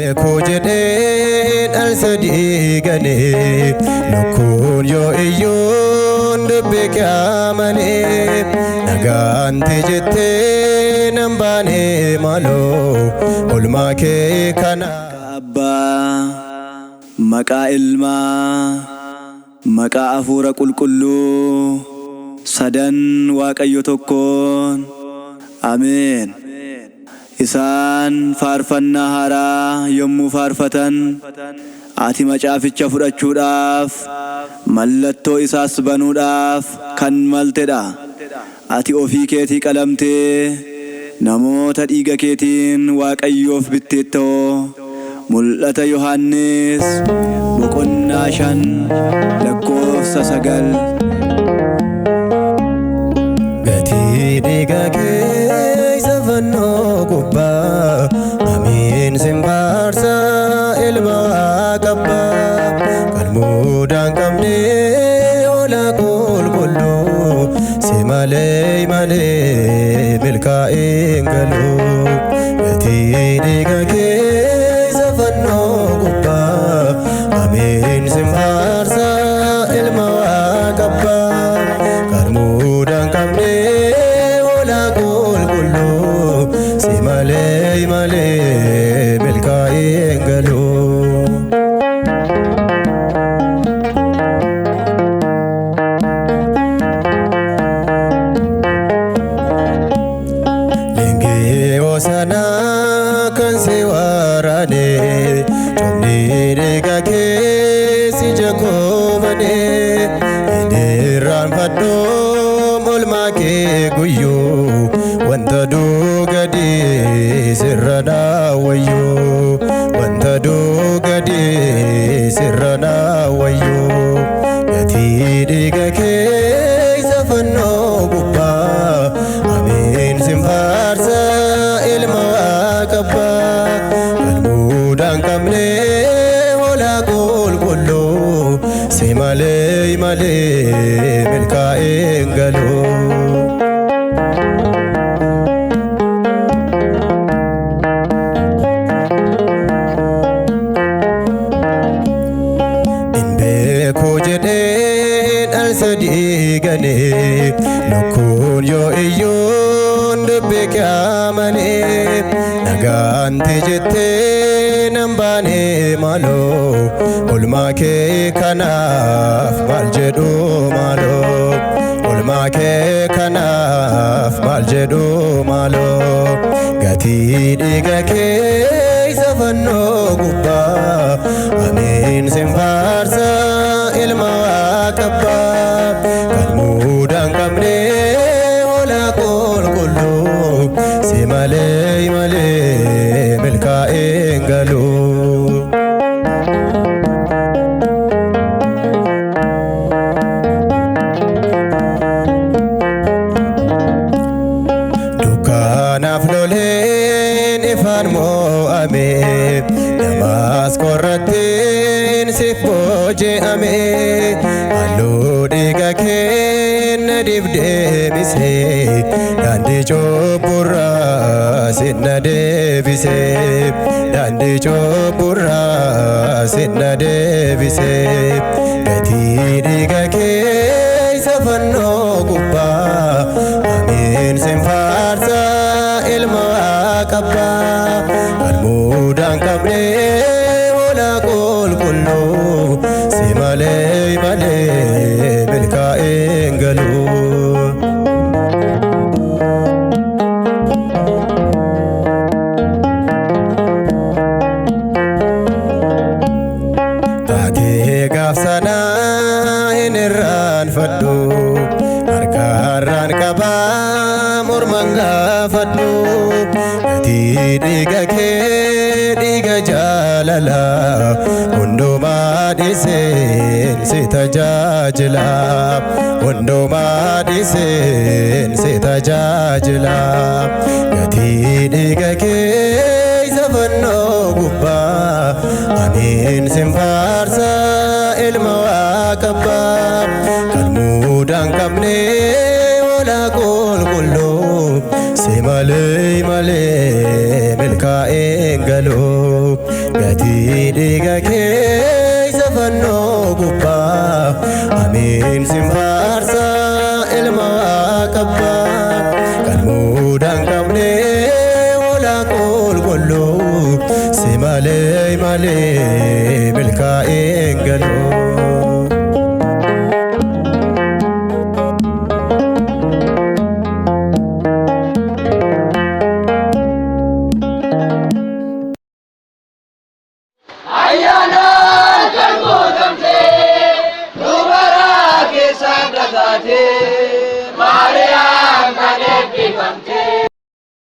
Beekuu jedheen al sadii ganee lukkuun yoo iyyuun dubbii malee nagaanti jettee nan baanee maaloo olmaa kee kana. Abbaa, maqaa Ilmaa, maqaa Hafuura Qulqulluu, sadan Waaqayyo tokkoon. Ameen. Isaan faarfannaa haaraa yommuu faarfatan, ati macaaficha fudhachuudhaaf, mallattoo isaas banuudhaaf kan maltedha. Ati ofii keetii qalamtee namoota dhiiga keetiin Waaqayyoof bitteettoo. Mul'ata Yohannis boqonnaa 5 lakkoofsa 9. Gatii dhiiga kee isa fannoo gubbaa, amiin sin faarsa ilma Waaqabbaa. Kan muudaan qabne hoolaa qulqulluu, si malee malee milkaa'een galuu. Gatii dhiiga kee isa fannoo gubbaa, amiin sin faarsa ilma Waaqabbaa. Kan muudaan qabne hoolaa qulqulluu, si malee malee milkaa'een galuu. Lengee hosanaa kan si waraane, cobni dhiiga kee si jakoobane. Inni irraanfadhoo olmaa kee guyyuu, wanta duugadii sirra naawwayyuu, wanta duugadii sirra naawwayyuu. Gatii dhiiga kee isa fannoo gubbaa, amiin sin faarsa ilma Waaqabbaa. Kan muudaan qabne hoolaa qulqulluu, si malee malee milkaa'een galuu. Hin beekuu jedheen al sadii ganee lukkuun yoo iyyuun dubbii malee nagaanti jettee nan baanee maaloo olmaa kee kanaaf maal jedhu maaloo olmaa kee kanaaf maal jedhu maaloo. Gatii dhiiga kee isa fannoo gubbaa, amiin sin faarsa ilma Waaqabbaa. Kan muudaan qabne hoolaa qulqulluu, si malee malee milkaa'een galuu. Dukkaanaaf loleen ifaan mo'ame, namaas qorrattiin siif booji'ame. Halluu dhiiga kee na dibdeemise, daandii cubburraa sinna deebise, daandii cubburraa sinna deebise. Gatii dhiiga kee isa fannoo gubbaa, amiin sin faarsa ilma Waaqabbaa. Kan muudaan qabne hoolaa qulqulluu, si malee malee milkaa'een galuu. Taatee gaaf sanaa hin irraanfadhu, harkaarraan qabaa morman gaafadhu. Gatii dhiiga kee dhiiga jaalala, hundumaa dhiiseen si tajaajila, hundumaa dhiiseen si tajaajila. Gatii dhiiga kee isa fannoo gubbaa, amiin sin faarsa ilma Waaqabbaa. Kan muudaan qabne hoolaa qulqulluu, si malee malee milkaa'een galuu. Gatii dhiiga kee isa fannoo gubbaa Amiin sin faarsa ilma waaqabbaa Kan muudaan qabne hoolaa qulqulluu Si malee malee milkaa'een galuu. Ayyaanaan kan guutamte dubara keessa dhagaate Maariyaam kan eebbifamte.